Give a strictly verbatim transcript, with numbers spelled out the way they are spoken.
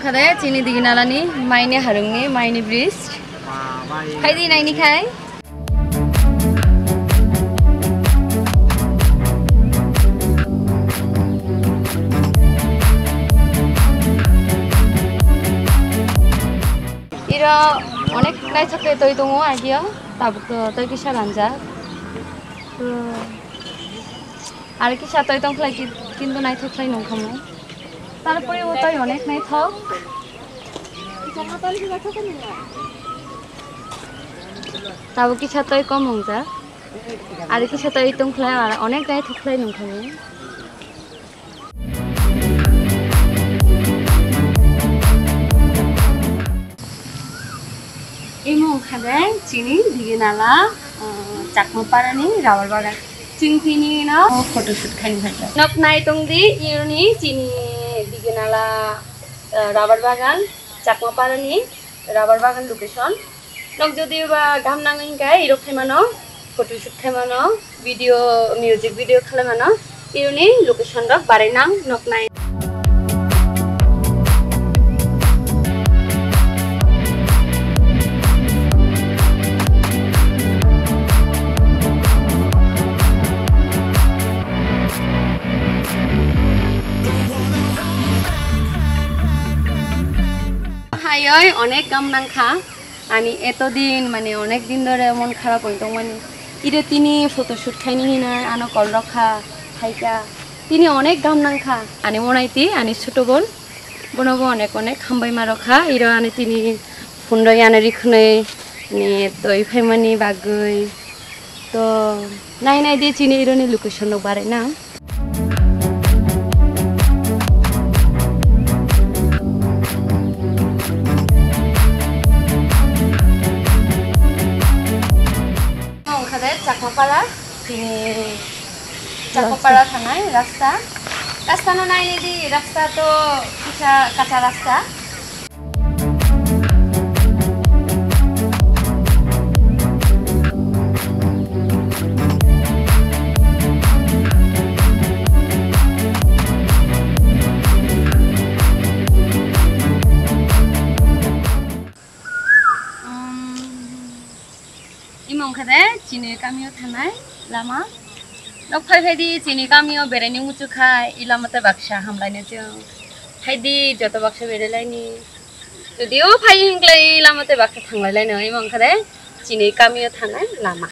Khade chini Diginalani maini harungni maini bridge. Phaidi naini khai. Iro onek naithok khe twi tongo agio, tabuk to twi kisa ranjak. To, ar kisa twi tong khlai ki-, kintu naithok khlai nung khamu. Tarpore o twi onek naithok. Tabuk kisa twi kom wngjak. Ar kisa twi tong khlai, ar onek naithok khlai nung khamu. Imo wngkha de chini Diginala, uh, Chakmaparani rubber bagan. Chini tini no photoshoot khaini phaikha. Nok nai tong di, ironi chini Diginala, uh, rubber bagan, Chakmaparani rubber bagan location. Nok jodi ba gam nang hingka irok khaimano, photoshoot khaimano, video, music video khlaimano, ironi location rok barai nang nok nai. Hayoi onek gam nangkha. Ani eto din, mane, onek din dore mon kharap oi tongmani. Ire tini photoshoot khaini hinoi ano call rokha, phaikha. Tini onek gam nangkha. Ani monaiti, ani chuto bon, bono bo onek onek hambai ma rokha. Iro ani tini phunroi ani rikhwnoi, ani toi phaimani bagwi. To, nai nai di chini ironi location rok barai nang. Wngkha de Chakmapara, chini Chakmapara thangnai rasta. Rasta no nai nai di, rasta to kisa kacha rasta. Imo wngkha de chini kamio thanai lama. Nok phai phai di chini kamio beraini muchukha, i lama tei baksa hamlaini chwng. Phai di joto baksa berailaini. Jodio phai hinglai lama tei baksa thanglailaino, imo wngkha de chini kamio thanai lama.